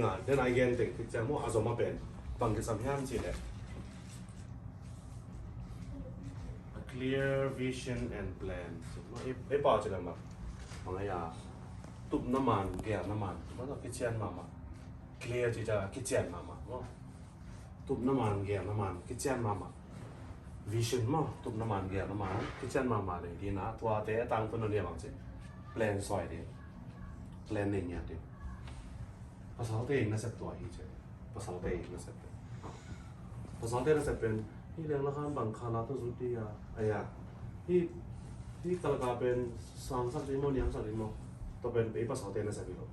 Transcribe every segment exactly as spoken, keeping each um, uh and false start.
Nga, den a i gen teng khit ciang maw, a zom a pen bang kisam hiam cih leh a clear vision and plan. Ei, ei pau ci leh bang, bang ei a, tupna man, geelna man, maw, kician mahmah. Clear ci ciang kician mahmah maw. Tupna man, geelna man, kician mahmah. Vision maw, tupna man, geelna man, kician mahmah nei ding a, tuate a tangtun a nih a bang ci, plan suai ding. Plan nei ngiat ding. Pasalte in nasep tua hi ci. Pasalte in nasep pen, pasalte nasep pen, hih lengla khan bang kha la tawh zut ding a, ai a, hih, hih kalka pen sangsak ding maw, niamsak ding maw. Tua pen ei pasalte nasep hi lo.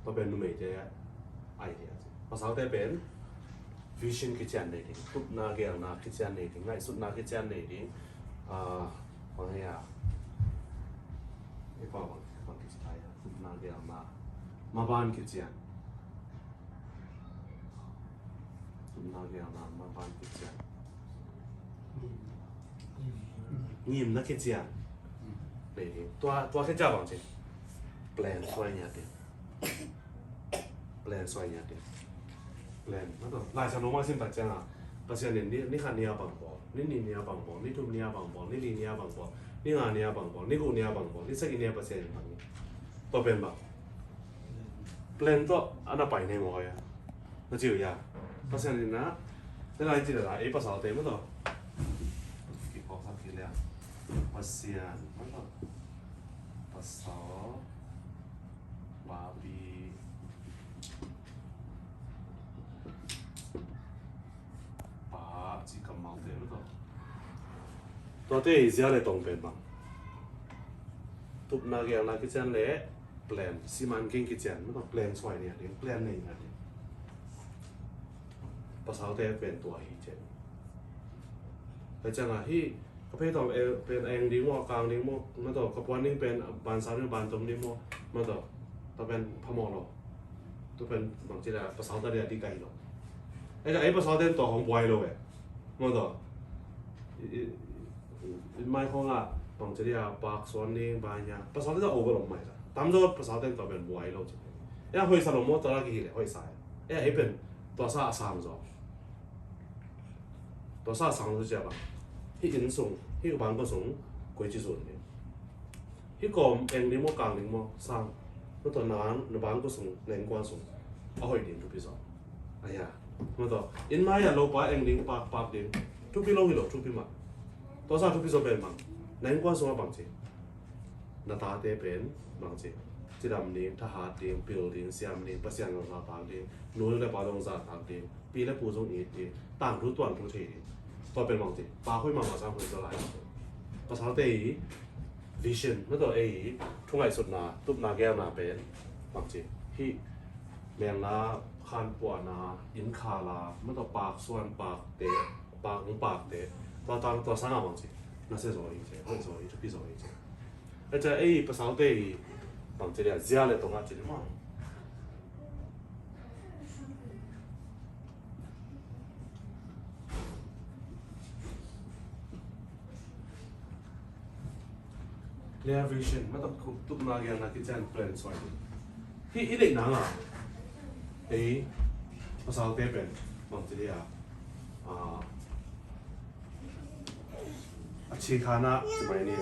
Tua pen numeite a idea ci. Pasalte pen vision kician nei ding, tupna geelna kician nei ding, ngaihsutna kician nei ding. Ah, bang hi a, ei pau bang, bang kici thei a, tupna geelna maban kician. Tupna geelna maban kician. Ngimna kician. Tua, tua kician bang ci, plan suai ngiat ding. Plan suai ngiat ding. Plan, maw, Lai Siangtho mah sim tak ciang a, Pasian in ni, ni khat ni a bang bawl, ni nih ni a bang bawl, ni thum ni a bang bawl, ni li ni a bang bawl, ni nga ni a bang bawl, ni guk ni a bang bawl, ni sagih ni a Pasian in bang ni. Tua pen bang, plan tawh a na pai nei maw, ai a. Na ci uh hia? Pasian in a, na lai ci leh a, ei pasalte maw, tua kiphawksak kik leh a, Pasian maw, tua pasal, papi, pa, ci kammalte maw, tua, tuate i zia le tong pen bang, tupna geelna kician le plan, siman keng kician maw, tua plan suai ni a ding, plan nei ni a ding. Pasalte pen tua hi ci. Tua ciang a hih ka phei tawm pen a eng ding maw, a kang ding maw, maw, tua ka puan ding pen ban sam ding, ban tom ding maw, maw, tua, tua pen phamawh lo. Tua pen bang ci leh a, pasalte a ding a ding ka hi lo. Ei, ei pasalte in tua hong buai lo e. Maw, tua, i, i, i mai khong a, bang ci leh a, pak suan ding, bang hia, pasalte tua over lo mai ta. Tamzaw pasalte in tua pen buai lo ci. Ei, hoihsa lo maw, tua la kihi leh hoihsa e. Ei, ei pen tua sa a sang zaw. Tua sa sang zaw ci a bang, hih inn sung, hih bangkua sung koici zun ding, hih kawm eng ding maw, kang ding maw, sang, maw, tua na, na bangkua sung, na innkuan sung a hoih ding thupi zaw. Ai a, maw, tua inn mai a lopa eng ding, pak, pak ding, thupi lo hi lo, thupi mah. Tua sa thupi zaw pen bang, na innkuan sung a bang ci, na tate pen bang ci, cidam ding, thahat ding, pil ding, siam ding, Pasian zong zahtak ding, nu le pa zong zahtak ding, pi le pu zong it ding, tangthu tuanthu thei ding. Tua pen bang ci, pa hoih mahmah sang hoih zaw lai. Pasalte i vision, maw, tua, ei thu ngaihsutna, tupna geelna pen bang ci, hih mengla, khanpuahna, inn khala, maw, tua pak suan, pak teh, pak hong pak teh, tua tang, tua sang a bang ci, nasia zaw hi ci, hoih zaw hi, thupi zaw hi ci. A ci a, ei pasalte i bang ci leh a, zia le tong a ci leh maw, clear vision, maw, tua tupna geelna kician, plan suai. Hih i deihna nga, ei pasalte pen bang ci leh a, a, a ci kha na ci mai ni.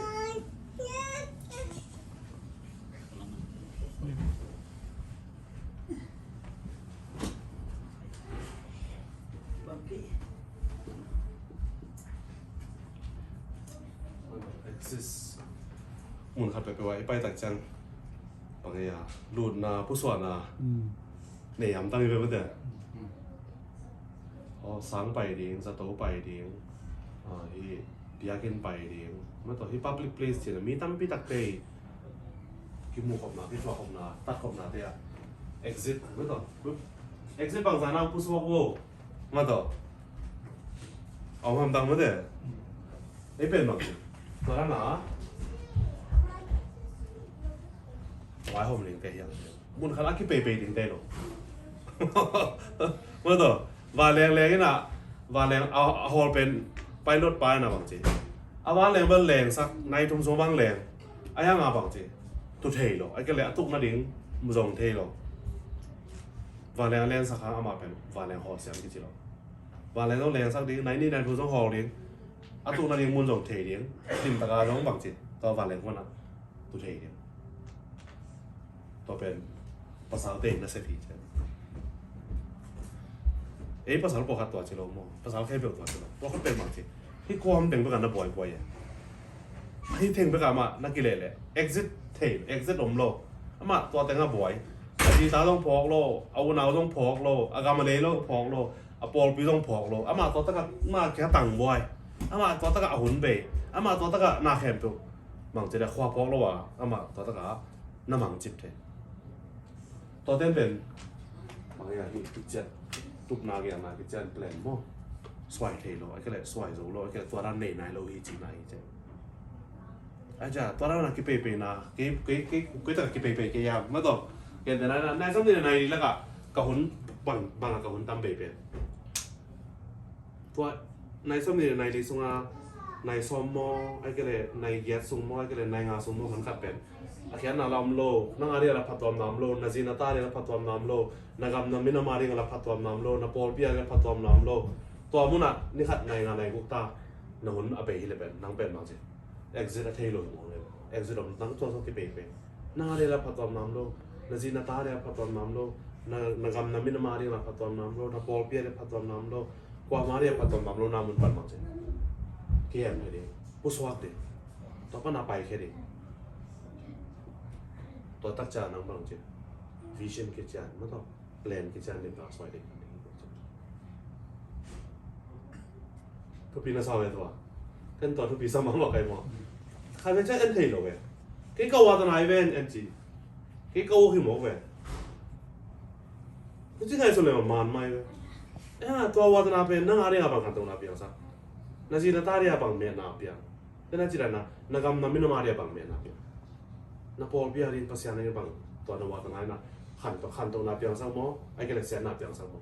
Exist. Mun khat peuhpeuh ah i pai tak ciang, bang ei a, lutna, pusuahna, mm, nei hamtang hi ve, maw, tua. Mm. Aw, sang pai ding, zato pai ding, ah, hih biakinn pai ding, maw, tua, hih public place cih leh mi tampi takte i kimuh khopna, kithuah khopna, tat khopnate ah exit, maw, tua, exit bangzah na pusuak uh, maw, tua. Aw, hamtang, maw, tua. Ei pen bang, tua na na vaihawm dingte hi a, mun khat a kipeipei dingte lo. Maw, tua, vanleng leng in a, vanleng a, a hawl pen pilot pa in a bang ci, a vanleng bel lengsak, nai thum sung bang leng, a hiang a bang ci, tu thei lo, a kei leh a tuk nading zong thei lo. Vanleng a lengsak hang amah pen vanleng hawlsiam kici lo. Vanleng zong lengsak ding, nai nih nai thum zong hawl ding, a tukna ding mun zong thei ding, limtaka zong bang ci, tua vanleng huan a tu thei ding. Tua pen pasal te na se phi ci. Ei pasal pawlkhat tua ci lo maw, pasal khempeuh tua ci lo, tua khut pen bang ci. Hih kua ham teng bek a na buaibuai e. Hih teng bek a amah na kileh leh exit thei, exit om lo. Amah tua teng a buai. A zita zong phawk lo, a unau zong phawk lo, a gam a lei lo phawk lo, a pawlpi zong phawk lo. Amah tua takah na kia tang buai. Amah tua takah a hun bei. Amah tua takah na khempeuh bang ci leh khua phawk lo a, amah tua takah na mangcip thei. Tua ten pen bang hiam, hih kician, tupna giakna kician plan maw. Suai thei lo, a kileh suai zo lo, a kileh tua dan nei nai lo hi cihna hi ci. Ai ca, tua dan a kipeipei na, kei, kei, kei, kei takah kipeipei kei hiam, mah tawh. Kei te nai, nai sawm nih nai li lakah ka hun bang, bang a ka hun tam bei pen. Tua nai sawm nih nai li sunga nai sawm maw, ai kileh nai giat sung maw, ai kileh nai nga sung maw, man khat pen a khiatna la om lo, nang a ding a la phattuamna om lo, na zi na ta ding a la phattuamna om lo, na gam na minam a ding a la phattuamna om lo, na pawlpi a ding a la phattuamna om lo. Tua munah ni khat nai nga nai guk ta na hun a bei hi leh pen, nang pen bang ci. Exit a thei lo hi mawk leh. Exit om, nang tua tua kipeipei. Nang a ding a la phattuamna om lo, na zi na ta ding a la phattuamna om lo, na, na gam na minam a ding a la phattuamna om lo, na pawlpi a ding a la phattuamna om lo, kuamah a ding a la phattuamna om lo, na mun pan bang ci. Kiam hi ding, pusuak ding. Tua pan a paikhia ding. Tua takcia nang bang ci. Vision kician, mah tawh. Plan kician limtak suai ding. Thupi na sa ve tua. Ken tua thupi sa mahmah kei maw. Khat ve ciang en thei lo ve. Kei ka watana hi ven en ci. Kei ka uk hi mawk ve. Kei ci ngaihsun le man mai ve. Eh, tua watana pen nang a ding a bang khantohna piangsak. Na zi na ta ding a bang metna piang. Tua na ci dan a, na gam na minam a ding a bang metna piang. Na pawlpi a ding Pasian a ding bang, tua na watana in a khantoh, khantohna piangsak maw, ai kileh siatna piangsak maw.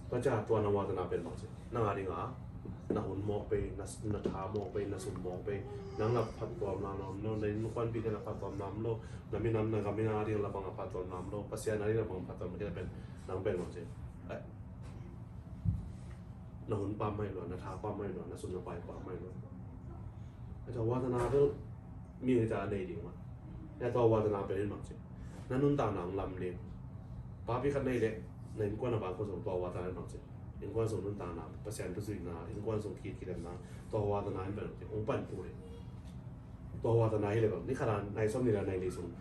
Tua ciang tua na watana pen bang ci. Nang a ding a, na hun mawk bei, na, na tha mawk bei, na sum mawk bei, nang la phattuamna om lo, na innkuanpihte la phattuamna om lo, na minam na gam a ding la bang a phattuamna om lo, Pasian a ding la bang a phattuamna om lo pen, nang pen bang ci. Ai. Na hun pam mai lo, na tha pam mai lo, na sum na pai pam mai lo. Ai ca watana bel mi hi ta a nei ding mah. Ai tua watana bel in bang ci. Na nuntakna hong lam ding. Papi khat nei leh, na innkuan a bang ko zong tua watana in bang ci. Innkuan sung nuntakna, Pasian thuzuihna, innkuan sung kit kidemna, tua watana in bang ci. Hong pan pu ding. Tua watana hi leh bang. Ni khat a nai sawm nih la nai li sung.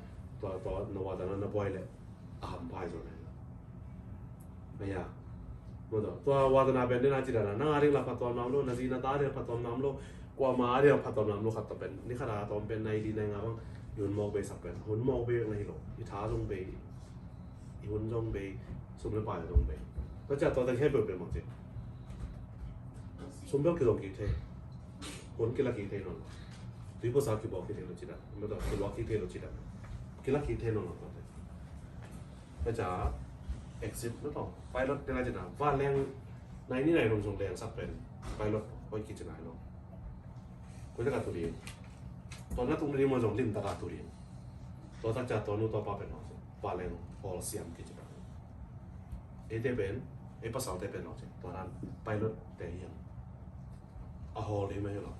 Tua, tua na watana na buai leh. A hampha hi zaw nai lo. Aya. Maw tawh, tua watana pen den a ci dan a, nang a ding la phattuamna om lo, na zi na ta a ding la phattuamna om lo, kuamah a ding la phattuamna om lo khat tawh pen, ni khat a tawm pen nai li nai nga bang, i hun mawk bei sak pen, hun mawk bei na hi lo, i tha zong bei, i hun zong bei, sum le pai zong bei. Tua ciang tua teng khempeuh pen bang ci. Sum bel kizong kik thei. Hun kila kik thei nawn lo. Tui puasa kibawk kik thei lo ci dan. Maw tawh, kiluak kik thei lo ci dan. Kila kik thei nawn lo tua teng. Tua ciang exit maw tawh. Pilot te na ci na. Vanleng nai nih nai thum zong lengsak pen. Pilot hoih kici nai lo. Koi takah tu ding. Tua na tukna ding maw zong limtakah tu ding. Tua takciang tua nu tua pa pen maw zong. Vanleng hawlsiam kici pen. Eite pen, ei pasalte pen maw zong. Tua dan pilot te hiam. A hawl ding mah hi lo.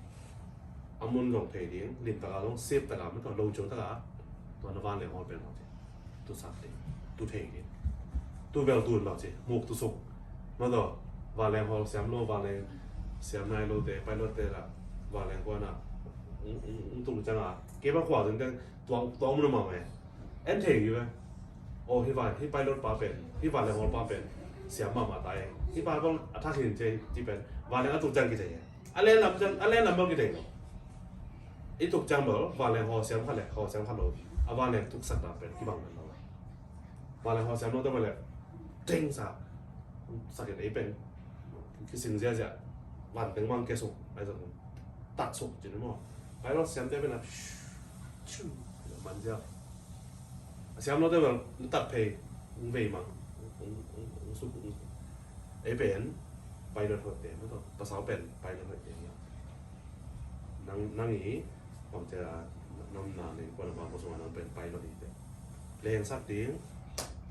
A mun zong thei ding, limtaka zong, safetaka, maw tawh, lo ciotaka, tua na vanleng hawl pen maw ci. Tu sak ding, tu thei ding. Tu bel tun maw ci, muk tu suk. Maw tawh, vanleng hawl siam lo, vanleng siam nai lote, pilot te la, vanleng kuana, ung, ung, ung tung cianga. Kei bang khua zong teng, tua, tua mun a mah mah e. En thei hi ve. Aw, hih van, hih pilot pa pen, hih vanleng hawl pa pen siam mahmah ta e. Hih pa bang a thak hin ci, ci pen vanleng a tuk ciang kithei e. A len lam ciang, a len lam bang kithei lo. I tuk ciang bel vanleng hawl siam kha le, hawl siam kha lo. A vanleng tuksak dan pen kibang dan lo. Vanleng hawl siam lo te bel le, teng sa, sak in ei pen kising ziazia. Van teng bang kia suk, ai zong tat suk ci ni maw. Pilot siam te pen a, man ziau. A siam lo te bel, tat phei, ung vei mang, ung, ung, ung suk, ung. Ei pen pilot hoihte, maw tawh, pasal pen pilot hoihte. Nang, nang i, bang ci a, na omna le, kuan a bang ko sung a nang pen pilot hi te. Lengsak ding,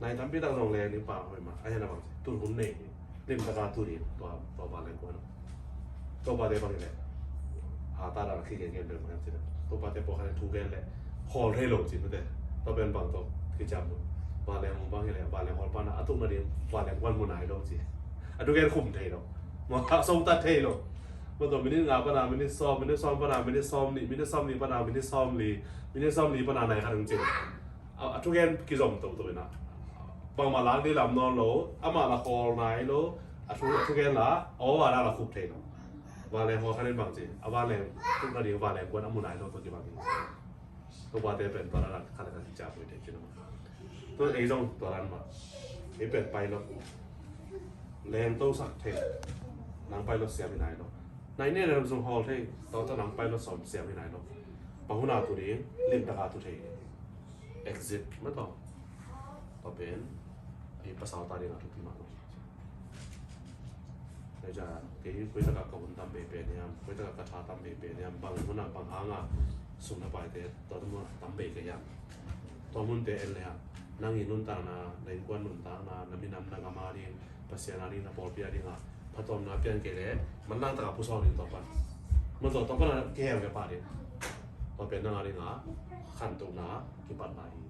Nai tampi tak zong leng ding pau hoih mah. A hi a bang ci, tun hun nei hi. Limtak a tu ding, tua, tua vanleng kuan. Topate bang hi leh, a ta dan a khikhen gen bel mah ci. Topate pawlkhat in thu gen leh khawl thei lo ci mate. Tua pen bang tawh kiciam lo. Vanleng hong bang hi leh vanleng hawl pan a, a tukna ding vanleng kuan mu nai lo ci. A thugen khum thei lo. Mah a sawm ta thei lo. Mah tawh minit nga pan a minit sawm, minit sawm pan a minit sawmnih, minit sawmnih pan a minit sawmli, minit sawmli pan a nai khat hong ci. A, a thugen kizom toto in a, bangmah lak ding lam nawn lo, amah la khawl nai lo, a thu, a thugen la, aw, a la la khup thei lo. Vanleng hawl khat in bang ci, a vanleng tukna ding vanleng kuan a mu nai lo tawh kibang hi. Topate pen tua dan khat a khat kiciam hoih thei ci na mah. Tua ei zong tua dan mah. Ei pen pilot, leng tosak thei, nang pilot siam hi nai lo. Nai ne na zong hawl thei, tua tawh nang pilot sawm siam hi nai lo. Bang hun a tu ding, limtak a tu thei. Exit mah tawh. Tua pen ei pasal ta ding a thupi mah lo. Kei koi tak a ka hun tam veve hiam, koi tak a ka tha tam veve hiam, bang hun a bang hang a sum na paite tua tam veve ka hiam. Tua munte en le hang, nang i nuntakna, na innkuan nuntakna, na minam na gam a ding, Pasian a ding, na pawlpi a ding a phattuamna piang kei leh manlang tak a pusuak ding tua pan. Mah tua tua pan a kihel kei pah ding. Tua pen nang a ding a khantohna kipatna hi.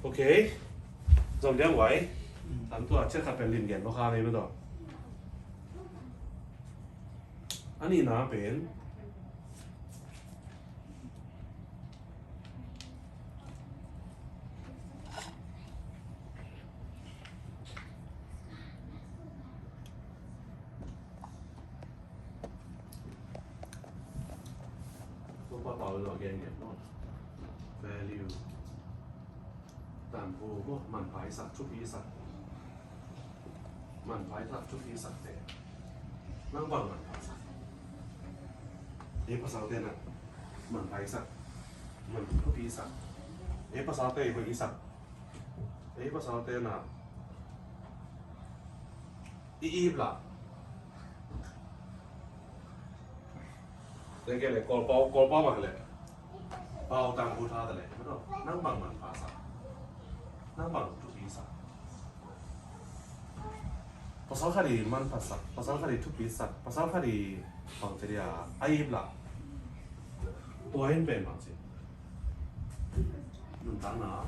Ok. Zom diam vai. Tam tua ciat khat pen lim gen lo kha ngei mah tawh. A nihna pen Topa pau lo gen gen lo. Value. Tangko maw, manpha i sak, thupi i sak. Manpha i sak, thupi i sakte. Nang bang manpha sak? Ei pasalte na manpha i sak, man thupi i sak. Ei pasalte i hoih i sak. Ei pasalte na i ip la. Tengke le, Kawlpau, Kawlpau bang le. Pau Tangko tha ta le. Nang bang manpha sak? Nang bang thupi sak? Pasal khat i manpha sak, pasal khat i thupi sak, pasal khat i bang te dia a ip la. Tua in pen bang ci. Nuntakna,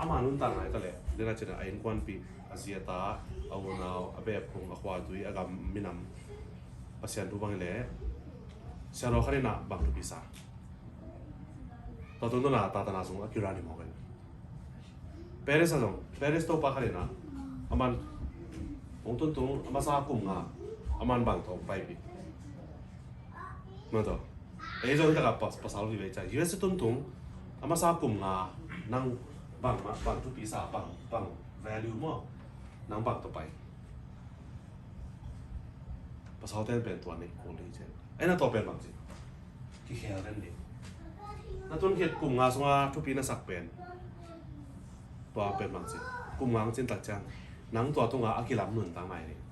ama nuntakna i ta le, dena cina a innkuanpih, a zi a ta, a unau, a bepkhung, a khuatui, a gam minam, Pasian thu bang i le, siarawh khat in a bang thupi sa. Tua tungtawna tatana sung a kira ni mawk in. Paris a zong, Paris topa khat in a, aman hong tuntung, a masa kum nga, aman bang tawh paipih. Mah tawh. Ei zong hi taka pas, pasal vive ca. U S a tuntung, a masa kum nga, nang bang ma, bang thupi sa, bang, bang value maw, nang bang tawh pai. Pasal ten pen tua nei kul hi cian. Ei na tua pen bang ci. Kikhel den ding. Na tun khit kum nga sunga thupi na sak pen. Tua pen bang ci. Kum nga ang cin tak ciang. Nang tua tunga a kilam nuntak nai ding.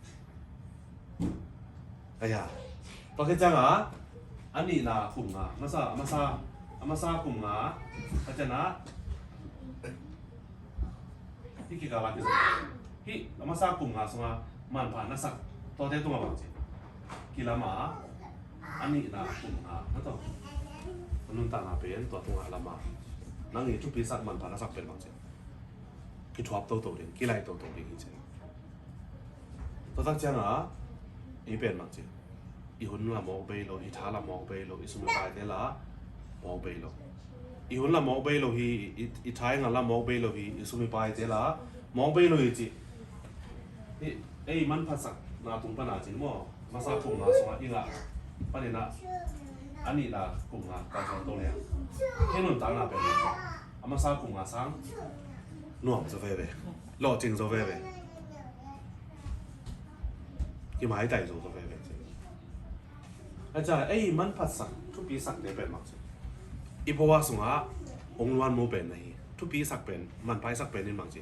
Aya. Tua khit cianga, a nihna kum nga, masa, a masa, a masa kum nga, ka ciana, hi kikala kisa. Hi, a masa kum nga sunga, manpha na sak, tuate tunga bang ci. Kilama, a nihna kum nga, na to. Nuntakna pen, tua tunga lama. Nang i thupi sak manpha na sak pen bang ci. Kithuap toto ding, kilaih toto ding hi ci. Tua tak cianga, i pen bang ci. I hun la mawk bei lo, i tha la mawk bei lo, i sum i paite la mawk bei lo. I hun la mawk bei lo hi, i, i tha i ngal la mawk bei lo hi, i sum i paite la mawk bei lo hi ci. Hi, ei manphatsak na tung pana ci maw. Masa kum nga sunga i ngah panin a, a nihna kum nga ka zon to le. Hi nuntakna pen a masa kum nga sang nuam zaw veve. Lawhcing zaw veve. Kimaitai zo zaw veve ci. A ca, ei manphatsak, thupi sak te pen bang ci. I bawa sunga hong luan mu pen na hi. Thupi sak pen, manpha i sak pen in bang ci.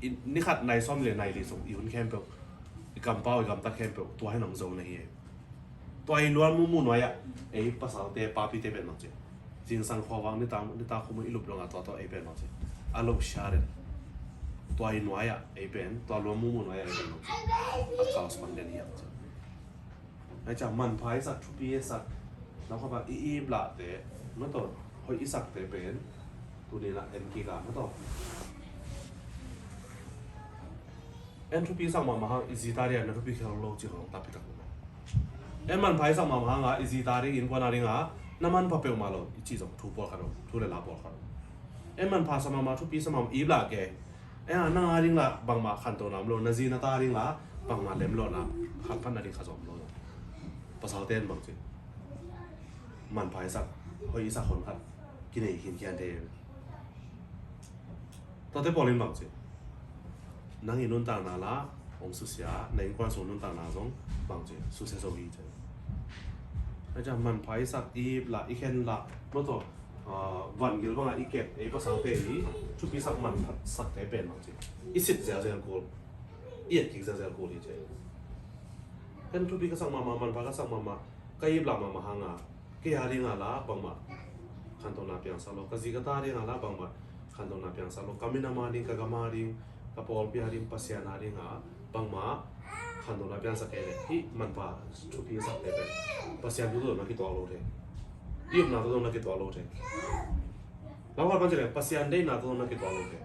I, ni khat nai sawm le nai li sung, i hun khempeuh, i kampau, i gamtat khempeuh, tua hin hong zo na hi. Tua i luan mu mu nuai ah, ei pasalte, papite pen bang ci. Zingsang khuavak, nita, nita khumu i lup longa tua tua ei pen bang ci. a lo share den. Tua i nuai-ah ei pen, tua lua mumu nuai-ah ei pen lo. A correspond den hiam ci. Ai ca manpha i sak, thupi i sak. Na kha ba i ip lahte, na tawh hoih i sakte pen. Tuni na en kik a, na tawh. En thupi sak mahmah hang, i zi ta ding a na thupi khel lo ci khong tapi tak lo. En manpha i sak mahmah hang a, i zi ta ding, innkuan a ding a na manpha peuhmah lo i ci zong thu pawlkhat lo, thu le la pawlkhat lo. En manpha sa mahmah, thupi sa mahmah, i ip lah ke. En a nang a ding lah bangmah khantona om lo, na zi na ta ding lah bangmah lemlohna, khanphatna ding kha zong om lo. Pasalte in bang ci, manpha i sak, hoih i sak hon khat kinei khinkhian thei. Tuate pawl in bang ci, nang i nuntakna lah hong susia, na innkuan sung nuntakna zong bang ci, susia zo hi ci. Ai ca manpha i sak, i ip lah, i khen lah, maw tawh, ah, vangil bangah i kep, ei pasalte i thupi sak, manpha sakte pen bang ci, i sit zelzel kul, i et kik zelzel kul hi ci. Ken thupi ka sak mahmah, manpha ka sak mahmah, ka ip lah mahmah hang a, kei a ding a lah bangmah khantona piangsak lo, ka zi ka ta ding a lah bangmah khantona piangsak lo, ka minam a ding, ka gam a ding, ka pawlpi a ding, Pasian a ding a bangmah khantona piangsak kei leh, hih manpha thupi sakte pen Pasian thu tawh na kituak lo thei. I upna tawh na kituak lo thei. Lau khat bang ci leh Pasian deihna tawh na kituak lo thei.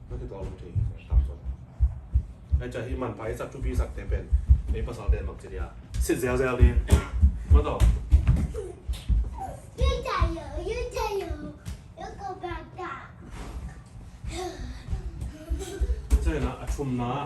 Na kituak lo thei tam zaw. Ai ca hih manpha i sak, thupi sakte pen ei pasalte bang ci dia, sit zelzel ding, maw tawh. Cina a thumna.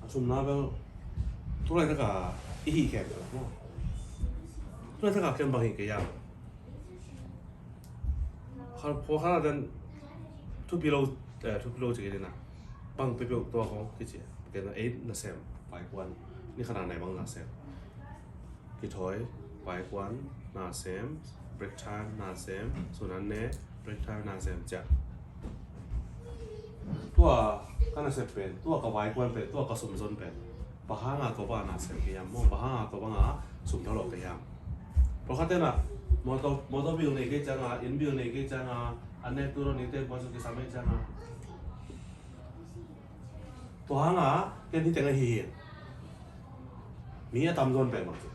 A thumna bel, tulaitak a i hih khempeuh maw? Tulaitak a ken bang hi kei hiam? Kha, kha, kha den thupi lo, eh, thupi lo ci kei ding a. Bang peuhpeuh tua khong kici. Ken a eight nasem, vaikuan. Ni khat a nai bang nasem. Kithawi, vaikuan, nasem, break time, nasem, sun an ne, break time, nasem, ciah. Tua ka nasep pen, tua ka vaikuan pen, tua ka sumzon pen, bang hanga tua banga nasem kei hiam maw, bang hanga tua banga sum thalawh kei hiam? Pawlkhatte na, motor, motor bill nei kei cianga, inn bill nei kei cianga, an ne tu lo ni te, kuan sum kisam kei cianga. Tua hanga ken hi teng ahi hi. Mi a tamzaw in pen bang ci.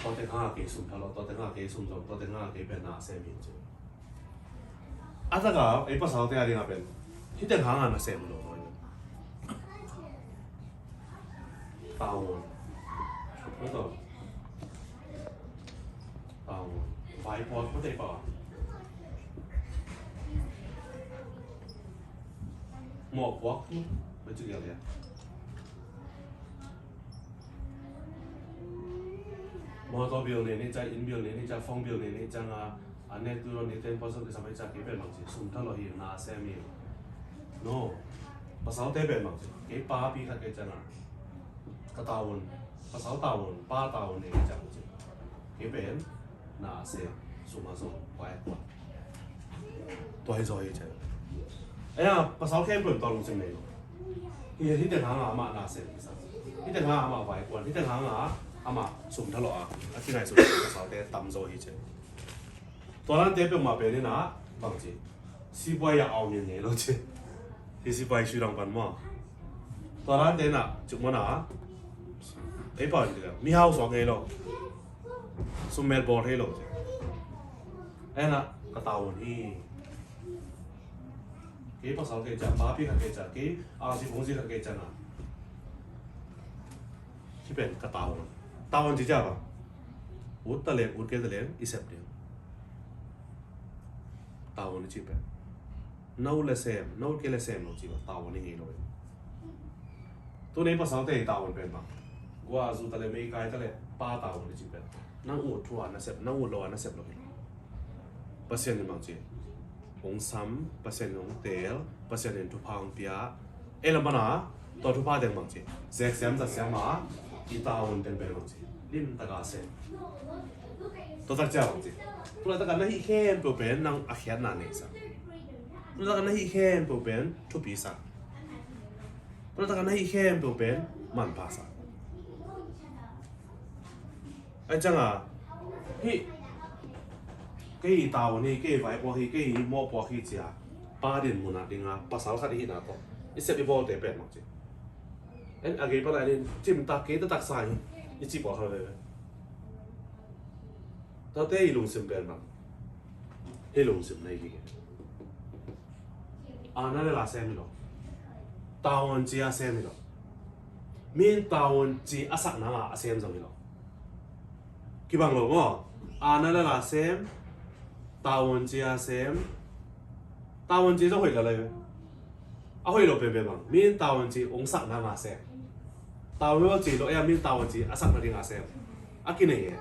Tua teng hanga kei sum thalawh, tua teng hanga kei sum zong, tua teng hanga kei pen na sem hi ci. A taka ei pasalte a dinga pen hi teng hanga na sem lo. Tavuan. Tua tavuan. Vaipuak mate pa. Mawhpuak tu, mate tu ya. Motor bill nei ni ciang, inn bill nei ni ciang, phone bill nei ni cianga, an ne tu lo ni ten pasal kisam ni ciang kei pen bang ci, sum thalawh hi, na sem hi. No. Pasalte pen bang ci, kei papi khat kei cianga, ka tavuan, pasal tavuan, pa tavuan nei ni ciang ci. Kei pen na sem, sum a zong, vai. Tua hi zaw hi ci. Aia, pasal khempeuh in tua lungsim nei lo. Hi, hi teng hanga amah na sem hi sa. Hi teng hanga amah vaikuan, hi teng hanga amah sum thalawh a, a kingaihsun pasalte tamzaw hi ci. Tua dante peuhmah pen in a, bang ci. Sipuai a awm in ngei lo ci. Hi sipuai sui dang pan maw. Tua dante na, cik maw na. Ei pau in ci. Mihau suak ngei lo. Sum mel bawl thei lo ci. Aia, ka tavuan hi. Kei pasal kei ciang, papi khat kei ciang, kei a si phung si khat kei ciang a. Ci pen ka tavuan. Tavuan ci ciang bang. Ut ta leng, ut kei ta leng, i sep ding. Tavuan ci pen. No le sem, no kei le sem lo ci lo, tavuan i ngei lo. Tu nei pasalte i tavuan pen bang? Gua zu ta le meikai ta le pa tavuan i ci pen. Nang ut thu a na sep, nang ut lo a na sep lo hi. Pasian in bang ci? Hong sam, Pasian in hong teel, Pasian in thupha hong pia. Ei lam pana tua thupha teng bang ci? Zeksiam zatsiam a i tavuan teng pen bang ci? Limtaka sem. Tua tak cia bang ci? Tulaitak a na hih khempeuh pen nang a khiatna nei sa. Tulaitak a na hih khempeuh pen thupi sa. Tulaitak a na hih khempeuh pen manpha sa. Ai cianga hih kei i tavuan hi, kei i vaipuak hi, kei i mawhpuak hi cia pa din munah dinga pasal khat i hihna tawh i sep i bawlte pen bang ci? En a gei pana in cimtak kei taktaksa hi i ci pawlkhat veve. Tate i lungsim pen bang? Hih lungsim nei kik. Ana le la sem hi lo. Tavuan ci a sem hi lo. Min tavuan ci a sak nanga a sem zong hi lo. Kibang lo maw? Ana le la sem. Tavuan ci a sem. Tavuan ci zong hoih la lai ve. A hoih lo penpen bang? Min tavuan ci hong sak nanga sem. Tavuan lo ci lo ea, min tavuan ci a sak nadinga sem. A kinei e.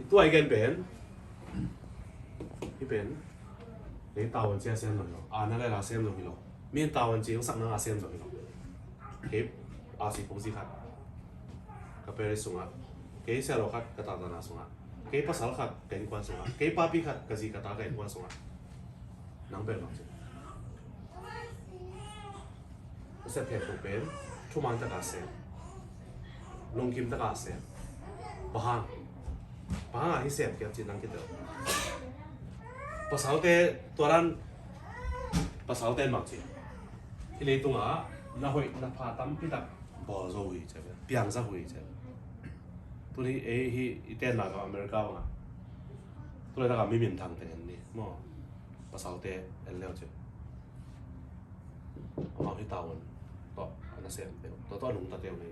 Tua i gen pen hi pen. Kei tavuan ci a sem zong hi lo. Ana le la sem zong hi lo. Min tavuan ci hong sak nanga sem zong hi lo. Kei a si pong si khat ka parish sungah, kei sialo khat ka tahtana sungah, kei pasal khat ka innkuan sungah, kei papi khat ka zi ka ta ka innkuan sungah. Nang pen bang ci? Ka sep khempeuh pen thuman taka sem, lungkim taka sem. Bang hang? Bang hang a hi sem kiam ci nang kitel? Pasalte tua dan, pasalte in bang ci? Hih leitungah na hoih na pha tampi tak bawl zo uh hi ci, piangsak uh hi ci. Tuni ei hih i tenna ka America bangah tulaitak a mi minthang teng en ni maw? Pasalte en leu ci. Amau hih tavuan tawh a na sem peuh, tua tawh a nungta teuh ni.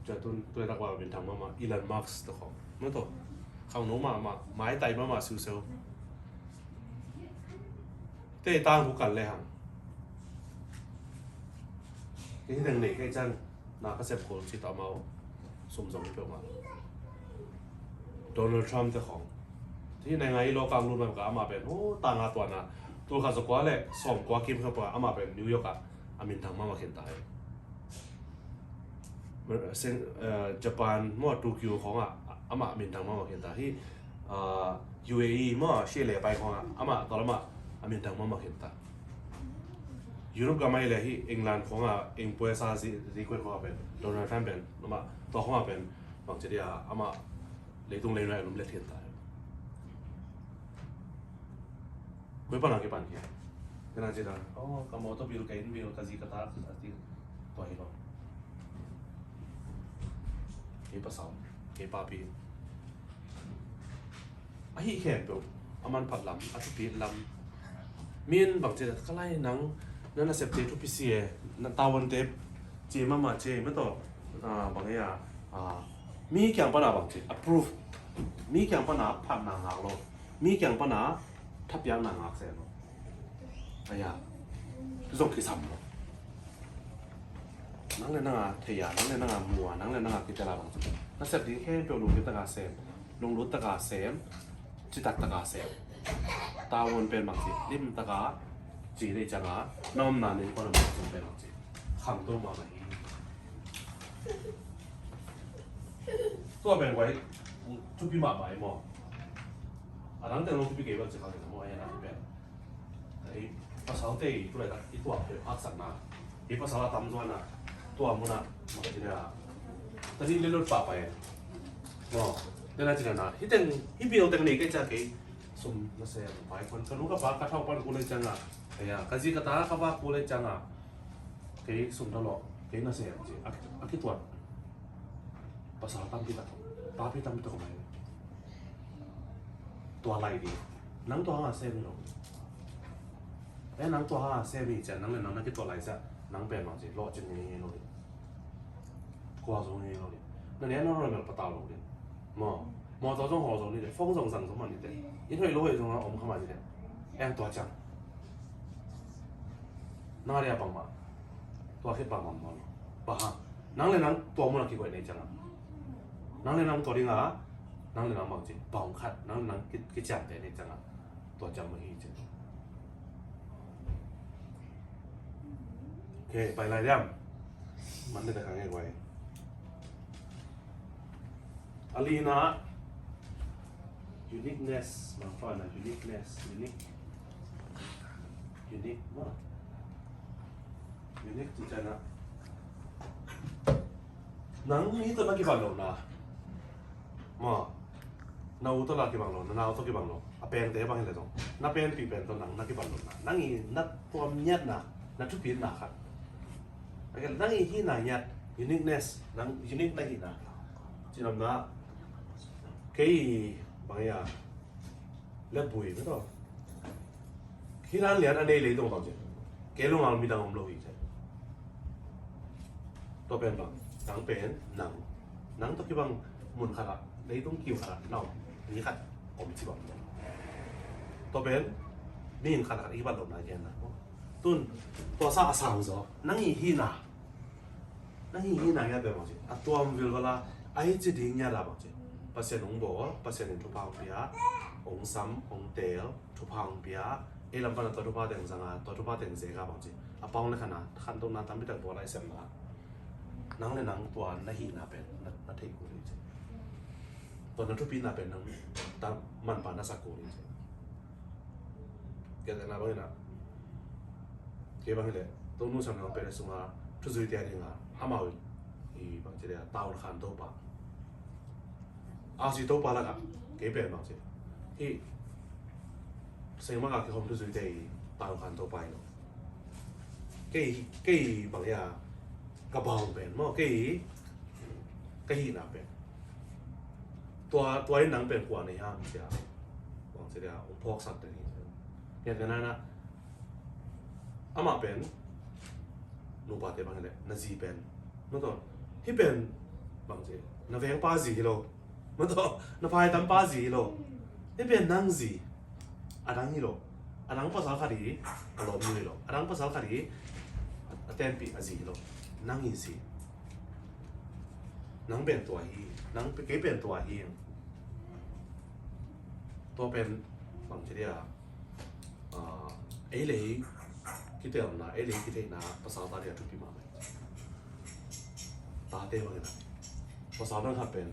Cia tun tulaitak a minthang mahmah Elon Musk tawh khawng, maw tawh khangno mahmah, maitai mahmah siuseu. Tei tang hu kan le hang. Kei hi teng nei kei ciang na ka sep khol ci tawh amau sum zong hi peuhmah. Donald Trump te khawng. Hih naingngan i lawkang lut mah ka amah pen, oh, tanga tuana tul khat za kua le sawm kua kim kha pua amah pen New York ah a minthang mahmah khin ta hi. Sing-, eh, Japan maw, Tokyo khawngah amah minthang mahmah khin ta hi. Ah, U A E maw, Australia pai khawngah amah tua lamah a minthang mahmah khin ta. Europe gam ah i le hi England khawngah, England puasa zi, zi kuan khawngah pen Donald Trump pen amah tua khawngah pen bangci dia amah leitung leinuai a lum let khin ta. Koi pana kipan kei. Kena ci dan, oh, ka motor bill, ka inn bill, ka zi ka ta, ka ti. Tua hi lo. Kei pasal, kei papi. A hih khempeuh a manphat lam, a thupit lam. Min bang ci dan, ka lai nang, na nasepte thupi si e, na tavuante ci mahmah ci e, mah tawh. Ah, bang e a, ah, mi kiang pana bang ci, approve. Mi kiang pana phatna ngak lo. Mi kiang pana thapiakna ngak se lo. Aya, zong kisam lo. Nang le nanga thei a, nang le nanga mu a, nang le nanga kitel a bang ci. Nasep ding khempeuh lungkim taka sem, lunglut taka sem, citak taka sem. Tavuan pen bang ci, lim taka ci dei cianga, na omna nei kona bang ci pen bang ci. Khangto mahmah hi. Tua pen guai, thupi mahmah hi maw. A dang teng lo thupi kei bang ci khang teng maw, a hi a na thupi pen. Ei, pasalte i tulaitak i tuak peuh haksatna, ei, pasal a tamzuanna, tua munah, mah ci nia, tadi le lut pahpah e. Maw, tena ci nia, hih teng, hih bill teng nei kei cia kei sum na sem, pai khon ka nu ka pa ka thau pan ku le cianga, ei a, ka zi ka ta ka va ku le cianga, kei sum ta lawh, kei na sem ci a, a kituat. Pasal tampi tak, papi tampi tak mai. Tua lai ding. Nang tua hanga sem hi lo. Eh, nang tua hanga sem hi cian, nang le nang na kituah lai cian, nang pen bang ci, lawhcin ngei ngei lo ding. Kua zong ngei lo ding. Na nen na roi mel patau lo ding. Maw, mawtaw zong haw zo ni ding, phone zong zang zo man ni ding. Inn hoih lo hoih zong a om kha man ni ding. Eng tua ciang nang a dia bangmah tua khit bangmah maw lo. Bang hang, nang le nang tua mun a kigoih nei ciangah, nang le nang tua dingah, nang le nang bang ci, bang khat nang le nang ki, kiciamteh nei ciangah, tua ciang mah hi ci. Ok, pai lai diam? Man le ta kang e guai. A lina, uniqueness, Mangpau na uniqueness, unique, unique maw. Unique ci ciangah, nang mi tawh na kibat lohna maw, na u tawh la kibang lo, na nau tawh kibang lo, a pengte bang hi leh zong na penpih pen tawh nang na kibat lohna, nang i na tuam ngiatna, na thupitna khat. Nang i hihna ngiat, uniqueness, nang unique na hihna. Cinopna, kei bang ia, lebui mah tawh, hih nan lian a nei leitong bang ci, kei lo ngal midang om lo hi ci. Tua pen bang, nang pen nang, nang tawh kibang mun khatah, leitung kiu khatah na om, mi khat om ci bang. Tua pen mihing khat khat i kibat lohna genna. Tun tua sa a sau zaw, nang i hihna, nang i hihna ngiat pen bang ci, a tuam vilvel a, a hi ci ding ngiat a bang ci, Pasian hong bawl, Pasian in thupha hong pia, hong sam, hong teel, thupha hong pia, ei lam pan a tua thupha teng zang a, tua thupha teng zek a bang ci, a pau le khan a khantohna tampi tak bawl a i sepna, nang le nang tua na hihna pen na, na theih kul hi ci. Tua na thupitna pen nang ta manpha na sak kul hi ci. Kei na bang ina, kei bang hi leh Tonu Sam Nang Pere sunga thuzuite a dinga amau i bang ci le a taun khan Topa, a si Topa lakah kei pen bang ci, hih seng maka kikhom thuzuite i taun khan Topa hi lo. Kei, kei bang ia, ka bang pen maw, kei ka hihna pen, tua, tua in nang pen kua nei ham cia, bang ci le a hong phawksak den hi. Ngen ka nana, amah pen nupate bang hi leh na zi pen, na tawh, hih pen bang ci, na vengpa zi hi lo, na tawh, na phaitampa zi hi lo. Hih pen nang zi, a dang hi lo. A dang pasal khat hi, a lawmnu hi lo. A dang pasal khat hi, a tenpih a zi hi lo. Nang hi zi. Nang pen tua hi, nang pe-, kei pen tua hi. Tua pen bang ci dia, ah, ei lei kitelna, ei lei kitheihna, pasal ta dia thupi mahmah. Tate bang ina, pasal dang khat pen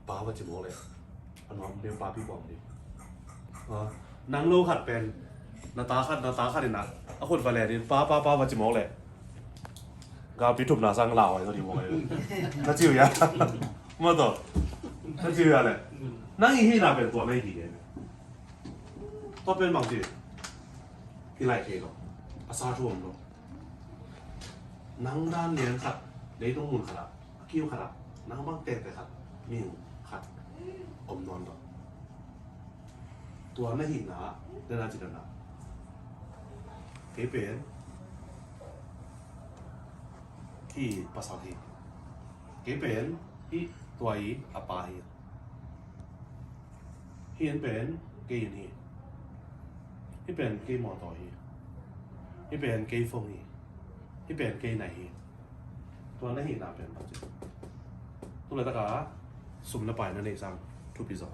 pa va ci mawk leh a nuam ding, papi kuang ding. Ah, nang lo khat pen, na ta khat, na ta khat ina a khut va len in, pa, pa, pa va ci mawk leh, galpi thupna sang lau ai tawh ding mawk ai. Na ci uh ia? Maw tawh, na ci uh ia leh? Nang i hihna pen tua na hi hi. Tua pen bang ci, i laih kei lo, a sa thu om lo. Nang dan lian khat, leitung mun khatah, a kiu khatah, nang bang tektek khat, mihing khat om nawn lo. Tua na hihna, na na ci dan a, kei pen hih pasal hi, kei pen hih tua i a pa hi. Hih inn pen kei inn hi. Hih pen kei mawtaw hi. Hih pen kei phone hi. Hih pen kei nai hi. Tua na hihna pen bang ci, tu laitaka sum le pai na neih sang thupi zaw.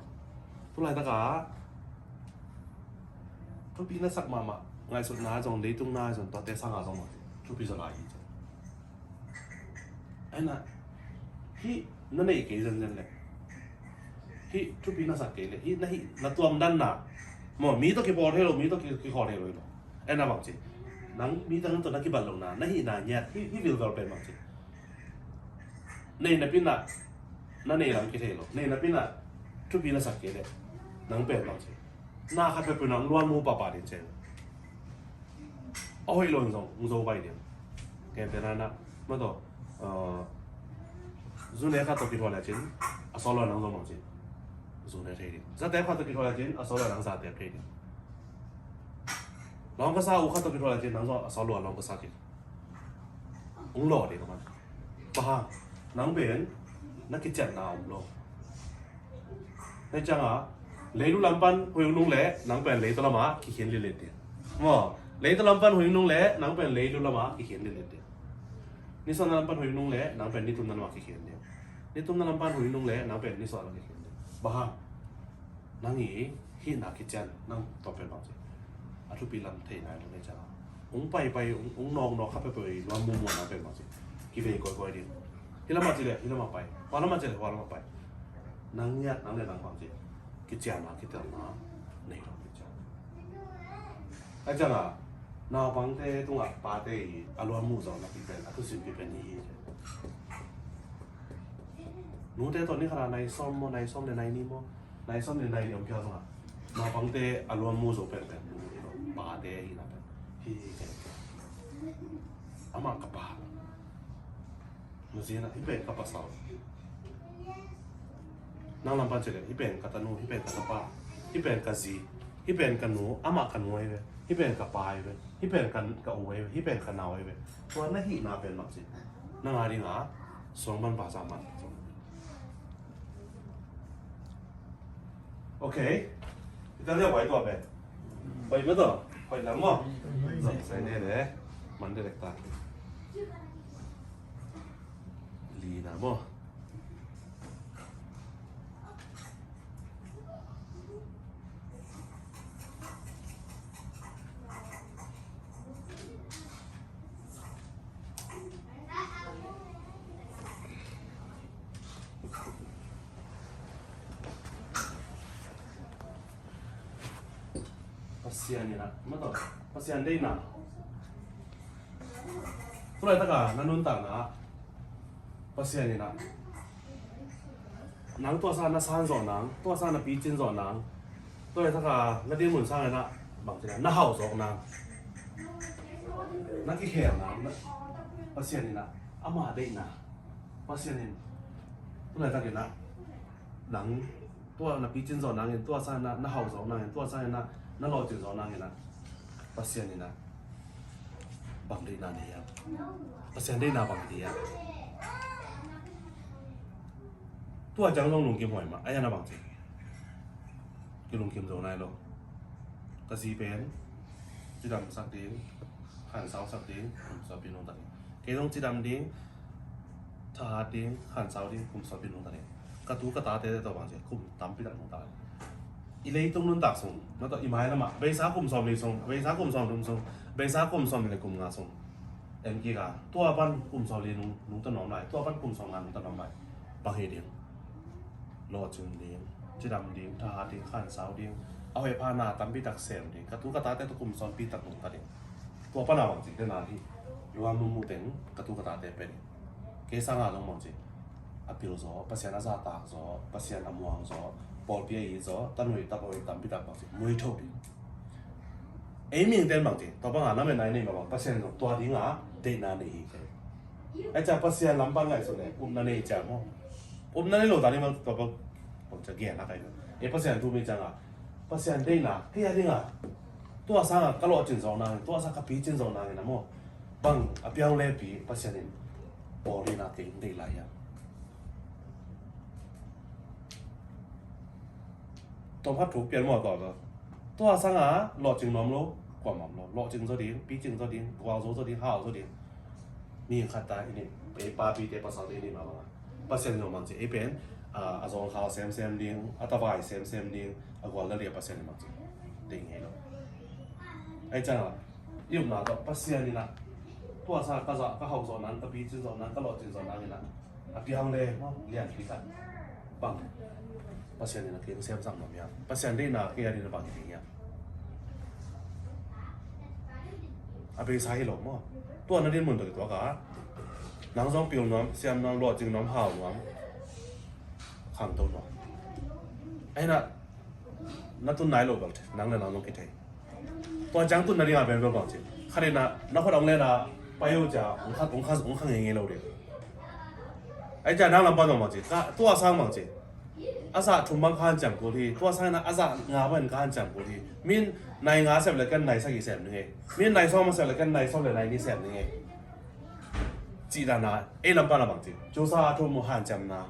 Tu laitaka thupi na sak mahmah, ngaihsutna zong, leitung na zong, tuate sanga zong bang ci, thupi zaw lai hi ci. Aina, hih na neih kei zenzen leh, hih thupi na sak kei leh, hih na hih na tuam danna maw, mi tawh kipawl thei lo, mi tawh ki, kikhawl thei lo hi lo. Aina bang ci, nang mi tang tawh na kibat lohna, na hihna ngiat, hih, hih vilvel pen bang ci, nei napi-in ah na nei lam kithei lo, nei napi-in ah thupi na sak kei leh, nang pen bang ci, na khat peuhpeuh nang luan mu pahpah ding ci. A hoih lo in zong hong zo pai ding. Gentehna in ah, maw tawh, ah, zune khat tawh kithuah lecin a sawt lo nang zong bang ci, zune thei ding. Zatep khat tawh kithuah lecin a sawt lo nang zatep thei ding. Lawm ka sa u khat tawh kithuah lecin nang zong a sawt lo lawm ka sa kei. Hong lawh ding a man. Bang hang, nang pen na kiciamna om lo. Hih ciangah Leilu lam pan huih nung le nang pen leitaw lamah kikhin lilet ding. Maw, leitaw lam pan huih nung le nang pen leilu lamah kikhin lilet ding. Nisuahna lam pan huih nung le nang pen nitumna lamah kikhin ding. Nitumna lam pan huih nung le nang pen nisuahna kikhin ding. Bang hang? Nang i hihna kician nang tawh pen bang ci. A thupi lam thei nai lo nei ciang a, ung paipai, ung, ung nawknawk kha paipai luan muhmuh nang pen bang ci. Kivei kawikawi ding. Hih lamah ci le hih lamah pai, hua lamah ci le hua lamah pai. Nang ngiat nang le nang bang ci. Kicianna kitelna nei lo kician. A ciang a, naupangte tungah pate i a luan muh zawh napi pen a thusim pi pen hi hi. Nute tawh ni khat a nai sawm maw, nai sawm le nai ni maw, nai sawm le nai ni om phial zong a, naupangte a luan mu zo penpen nu hi lo, pate hi na pen hi hi. Amah ka pa, nu zi na, hih pen ka pasal. Nang lam pan ci le hih pen ka tanu, hih pen ka tapa, hih pen ka zi, hih pen ka nu, amah ka nu ahi ve, hih pen ka pa ahi ve, hih pen ka, ka u ahi ve, hih pen ka nau ahi ve. Tua na hihna pen bang ci, nang a ding a suang man pa sa man. Ok. Ita liau bai tua pen. Bai ma tua. Bai lam mo. Sai ne ne. Man de lek ta. Li na mo. Pasian in ah, ma tawh, Pasian deihna. Tulaitak a na nuntakna ah Pasian in ah nang tuasa na san zawh nang, tuasa na picin zawh nang, tulaitak a na dinmun sang in ah bangci na hauh zawk nang, na kikhel nang, na, Pasian in ah ama deihna, Pasian in tulaitak in ah nang tua na picin zawh nangin, tuasa na, na hauh zawh nangin, tuasa na, na lawhcin zawh nangin ah Pasian in ah bang deihna nei hiam? Pasian deihna bang hi hiam? Tua ciang zong lungkim huai mah, a hian a bang ci, kilungkim zo nai lo. Ka zi pen cidamsak ding, khansausak ding, kum suapi nungta ding. Kei zong cidam ding, thahat ding, khansau ding, kum suapi nungta ding. Ka tu ka tate tawh bang ci, kum tampi tak nungta ding. I leitung nuntak sung, na tawh i mailam ah beisa kum sawm li sung, beisa kum sawm thum sung, beisa kum sawm li le kum nga sung en kik a, tua pan kum sawm li nung, nungta nuam lai, tua pan kum sawm nga nungta nuam lai. Bang hi ding? Lawhcing ding, cidam ding, thahat ding, khansau ding, a hoih a pha na tampi tak sem ding. Ka tu ka tate tawh kum sawmpi tak nungta ding. Tua pan a bang ci, dena hi. Luan muhmuh teng ka tu ka tate pen hi. Kei sang a zong bang ci, a pil zaw, Pasian a zahtak zaw, Pasian a muang zaw, pawlpi a it zaw, tanui tapa hoih tampi tak bang ci, muitho ding. Ei mihingte in bang ci, tua bang a lametna i neih mah bang, Pasian zong tua ding a deihna nei hi kei. Ai ca Pasian lam pan ngaihsut le upna nei ciang maw? Upna nei lo ta ding bang, tua bang, bang ca gen a kai. Ei Pasian thu mi ciang a, Pasian deihna kei a ding a, tua sang a ka lawhcin zawh nangin, tua sang ka picin zawh nangin a maw? Bang a piang le pi Pasian in pawlpi na kei deih lai hiam? Tawm khat thuk pian maw tua, tua sang a lawhcing nuam lo kuamah om lo. Lawhcing zaw ding, picing zaw ding, gualzo zaw ding, hau zaw ding. Mi khat ta i nih, ei papite pasalte i nih mah bang a, Pasian zong bang ci, ei pen a, a zawngkhal semsem ding, a tavai semsem ding, a gual na liah Pasian in bang ci, deih ngei lo. Ai ciang a i upna tawh Pasian in ah tua sang ka zah, ka hauh zawh nang, ka picin zawh nang, ka lawhcin zawh nang in ah a piang le maw, lianpi khat bang Pasian in a kei hong semsak nuam hiam? Pasian deihna kei a ding a bang hi ding hiam? A beisa hi lo maw? Tua na dinmun tawh kituak a, nang zong pil nuam, siam nuam, lawhcing nuam, hau nuam, khangto nuam. Ahi na, na tun nai lo bel nang le nang zong kithei. Tua ciang tun nading a pen bel bang ci, khat in ah na khuat hong len a pai uh cia, hong kha, hong kha, hong kha ngeingei lo ding. Ai cia nang lam pan zong bang ci, ka, tua sang bang ci, a zah thum bang ka hanciam kul hi, tua sang in ah a zah nga bang in ka hanciam kul hi. Min nai nga sep le ken nai sagih sem ding hi. Min nai sawm sep le ken nai sawm le nai nih sem ding hi. Cih dan a ei lam pan a bang ci, cusa a thum uh hanciamna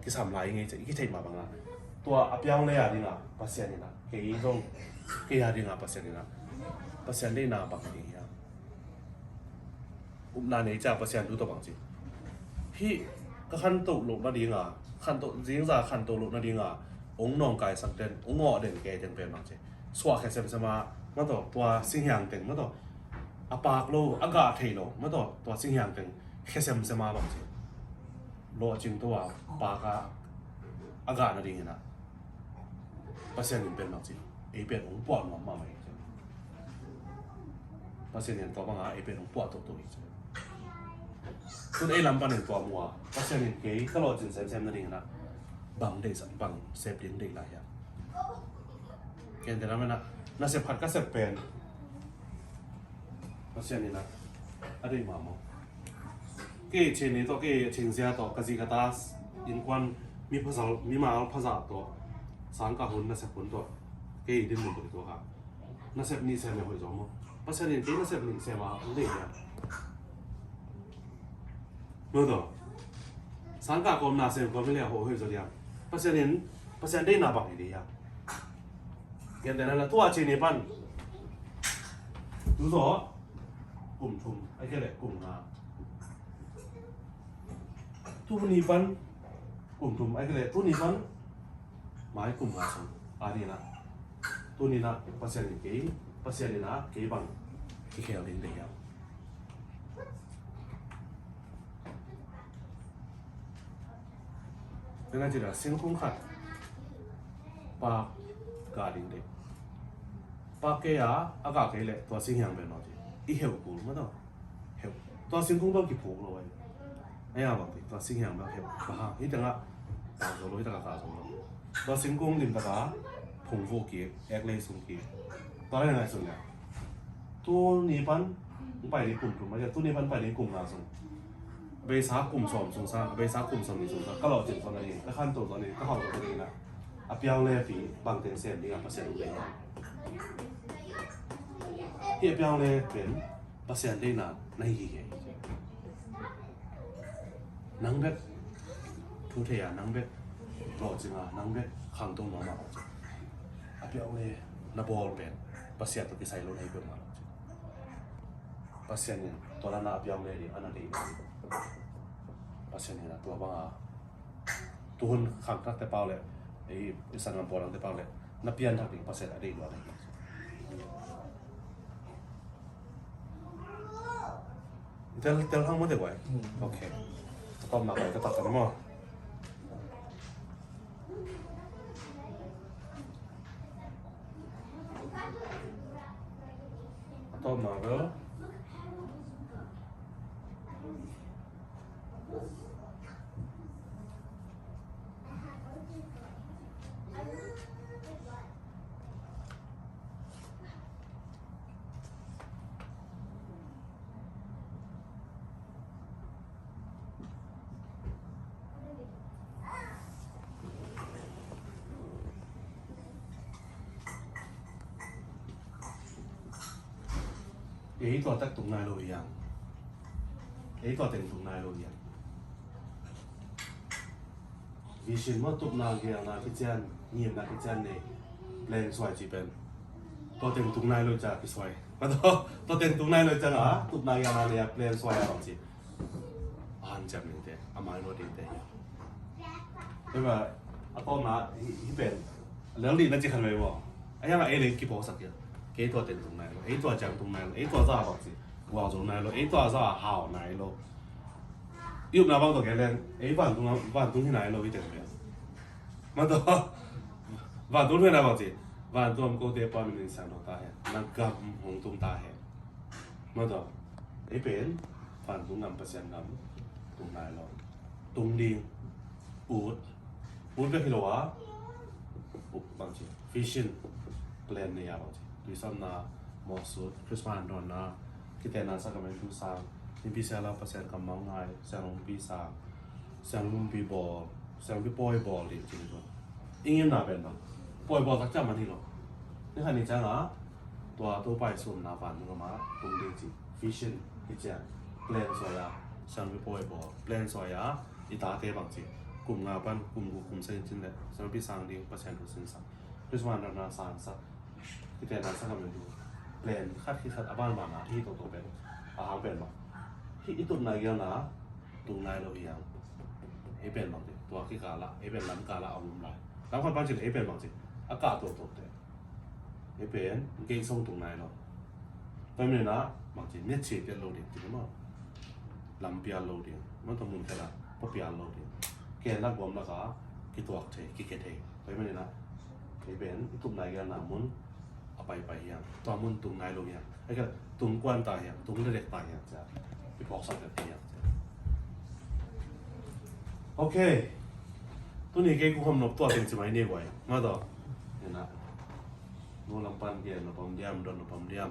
kisam lai i ngei cia, i kitheih mah bang a, Tua a piang le a dingah Pasian in ah kei zong, kei a dingah Pasian in ah Pasian deihna bang ding hiam? Upna nei ciang Pasian thu tawh bang ci. Hih ka khantoh loh nadinga, khantoh, zingza khantoh loh nadinga hong nawngkaisak den, hong awh den kei teng pen bang ci. Suahkhia semsem a, mah tawh tua singhiang teng, mah tawh a paak lo, a gah thei lo, mah tawh tua singhiang teng khia semsem a bang ci. Lawhcing to a paak a, a gah nadingin ah Pasian in pen bang ci, ei pen hong puah nuam mahmah hi ci. Pasian in tua banga ei pen hong puah toto hi ci. Tun ei lam panin tua mua Pasian in kei ka lawhcing semsem nadingin ah bang deihsak, bang sep ding deih lai hiam? Ken te na mena nasep khat ka sep pen Pasian in ah a deih mahmah. Kei chin ni tawh, kei chin zia tawh, ka zi ka ta innkuan mi phazal, mimal phazal tawh, sangkah hun nasep hun tawh kei dinmun tawh i tuak a. Nasep nih sem e hoih zaw maw? Pasian in kei nasep nih sem a hong deih hiam? Maw tawh. Sangkah kawmna sem kawm hi leh hoih zaw hiam? Pasian in, Pasian deihna bang hi ding hiam? Gentehna la tua chin ni pan tu zaw kum thum, a kei leh kum nga. Tu ni pan kum thum, a kei leh tu ni pan mai kum nga sung. A ni na, tu ni na Pasian in kei, Pasian in ah kei bang kikhel ding deih hiam? Tena cila singkung khat paak gah ding deih. Paak kei a, a gah kei leh tua singhiang pen lo ci. I heuh kul mah tawh. Heuh. Tua singkung bang kiphuk lo ai. Ai a bang ti, tua singhiang bang heuh. Bang hang, hi tengah gah zo lo, hi tengah gah zo lo. Tua singkung lim taka phung vuh kik, ek lei sung kik. Tua leh ngaihsun leh tu ni pan pai ding kum thum, a tu ni pan pai ding kum nga sung. Beisa kum sawm sung sang, beisa kum sawm ni sung sang, ka lawhcing sawm na ni, ka khanto sawm ni, ka hauh sawm na ni na. A piang le pi bang teng sem ding a Pasian deih. Hi a piang le pen Pasian deihna na hi hi. Nang bek thu thei a, nang bek lawhcing a, nang bek khangto nuam a lawhcing. A piang le na bawl pen Pasian tawh kisai lo na hi peuhmah lawhcing. Pasian in tua lana a piang le ding a na deih. Pasian in a tua banga tuhun khangthakte pau le ei i sanggam pawlangte pau le na pianthak ding Pasian a deih lua na hi. Tel, tel hang maw te guai? Ok. Ka tawpna guai ka tak ka ni maw? Ka tawpna bel Ei tua tak tung nai lo hiang. Ei tua teng tung nai lo hiang. Vision maw, tupna gialna kician, ngimna kician nei, plan suai ci pen. Tua teng tung nai lo cia kisuai. Tua teng tung nai lo cia nga, tupna gialna nei a plan suai a bang ci. A hanciam dingte, a mainawt dingte. Tua a tawpna hi, hi pen. Lel dih na ci khan vei maw. A hiang a ei leng kipawlsak kei. Kei tua teng tung nai lo, ei tua ciang tung nai lo, ei tua za bang ci. Gualzo nai lo, ei tua za hau nai lo. I upna bang tawh gen leng, ei vantung, vantung hi nai lo hi teng pen. Mah tawh, vantung hi nai bang ci. Vantung a om kote pa min in siangtho ta hen. Na gam hong tung ta hen. Mah tawh, ei pen vantung gam, Pasian gam tung nai lo. Tung ding, ut, ut bek hi lo a, ut bang ci, vision, plan nei a bang ci. Tuisamna, mawhsut, Christmas dawnna, kitenna sacrament thu sang, nipi siala Pasian kammal ngai, sianglungpi sang, sianglungpi bawl, sianglungpi pawi bawl ding ci ni tawh. I ngimna pen bang pawi bawl tak ciang man hi lo. Ni khat ni ciang a tua Topa i sumna vantung gam a tung ding ci vision hi ciang plan suai a, sianglungpi pawi bawl plan suai a, i tate bang ci Kum nga pan kum guk kum sagih cin leh sawmpi sang ding Pasian thu sinsak. Christmas na na sangsak. Kite na sangam le du. Plan khat khit khat a ban ban a hi to to pen. A hang pen bang. Hi i tup nai gel na tung nai lo hi hang. Ei pen bang te. Tua ki kala, ei pen lam kala a um lai. Lam khat pan cin ei pen bang cin. A ka to to te. Ei pen gei song tung nai lo. Tua mi na bang cin net chi pian lo ding cin ma. Lam pian lo ding. Ma to mun kala pa pian lo ding. Ken lak bom lak a ki tuak thei, ki ke thei. Tua mi na ei pen i tup nai gel na mun a pai pai hiang. Tua mun tung nai lo hiang. Ai ka tung kuan ta hiang, tung le dek ta hiang cia. Ki phok sak dek ta hiang cia. Ok. Tuni kei ku hom nop tua teng ci mai ni guai. Ma to. Ni na. Nu lam pan gen nop om diam, don nop om diam.